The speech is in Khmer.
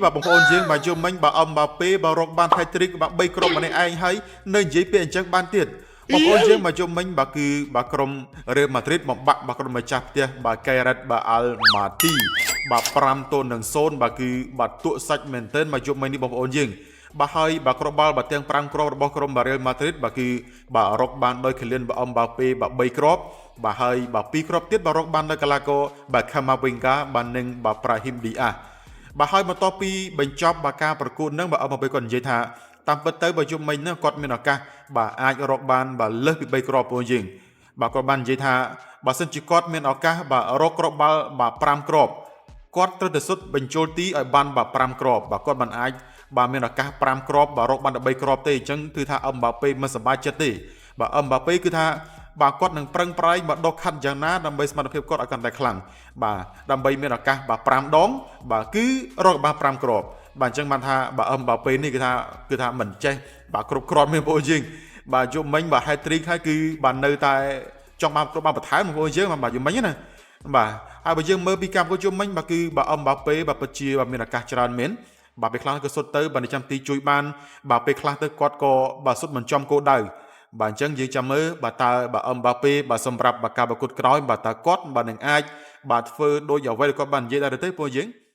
បាទបងប្អូនយើងបាទយល់មិញបាទអឹមបាប៉េបាទរកបាន hat trick បាទ3គ្រាប់ម្នាក់ឯងហើយនៅនិយាយពាក្យអញ្ចឹងបានទៀតបងប្អូនយើងបាទយល់មិញបាទគឺបាទក្រុមរ៉េម៉ាឌ្រីតបំបាក់បាទក្រុមម្ចាស់ផ្ទះបាទកេរ៉ាត់បាទអាល់ម៉ាទីបាទ5-0បាទគឺបាទទក់សាច់មែនទែនបាទយល់មិញនេះបងប្អូនយើងបាទហើយបាទគ្រាប់បាល់បាទទាំង5គ្រាប់របស់ក្រុមបារ៉េលម៉ាឌ្រីតបាទគឺបាទរកបានដោយឃីលៀនបាទអឹមបាប៉េបាទ3គ្រាប់បាទហើយបាទ2គ្រាប់ទៀតបាទរកបានដោយកីឡាករបាទខាម៉ាវិងកាបាទនិងបាទប្រាហ៊ីមឌីអាបាទហើយបន្ទាប់ពីបញ្ចប់បាទការប្រកួតនឹងបាទអឹមបាប៉េគាត់និយាយថាតាមពិតទៅបើយប់មិញហ្នឹងគាត់មានឱកាសបាទអាចរកបានបាទលើសពី3គ្រាប់ពួកយើងបាទគាត់បាននិយាយថាបើសិនជាគាត់មានឱកាសបាទរកគ្រាប់បាល់បាទ5គ្រាប់គាត់ត្រូវតែសុទ្ធបញ្ចូលទីឲ្យបានបាទ5គ្រាប់បាទគាត់មិនអាចបាទមានឱកាស5គ្រាប់បាទរកបានតែ3គ្រាប់ទេអញ្ចឹងគឺថាអឹមបាប៉េមិនសប្បាយចិត្តទេបាទអឹមបាប៉េគឺថាបាទគាត់នឹងប្រឹងប្រែងបាទដកខាត់យ៉ាងណាដើម្បីសមត្ថភាពគាត់ឲ្យកាន់តែខ្លាំងបាទដើម្បីមានឱកាសបាទ5ដងបាទគឺរកបាន5គ្រាប់បាទអញ្ចឹងបានថាបាទអឹមបាប៉េនេះគឺថាមិនចេះបាទគ្រប់គ្រាន់មានបងប្អូនយើងបាទយប់មិញបាទ hat trick ហើយគឺបាទនៅតែចង់បានគ្រប់បានបន្ថែមបងប្អូនយើងបាទយប់មិញណាបាទហើយបើយើងមើលពីកម្មប្រកួតយប់មិញបាទគឺបាទអឹមបាប៉េបាទពិតជាបាទមានឱកាសច្រើនមែនបាទពេលខ្លះក៏សុទ្ធទៅបាទចាំទីជួយបានបាទពេលខ្លះទៅគាត់ក៏បាទសុទ្ធមិនចំគោលដៅបាទអញ្ចឹងយើងចាំមើលបាទតើបាទអឹមបាប៉េបាទសម្រាប់បាទការប្រកួតក្រោយបាទតើគាត់បាទនឹងអាចបាទធ្វើដូចអ្វីដែលគាត់បាននិយាយដែរទេពួកយើង។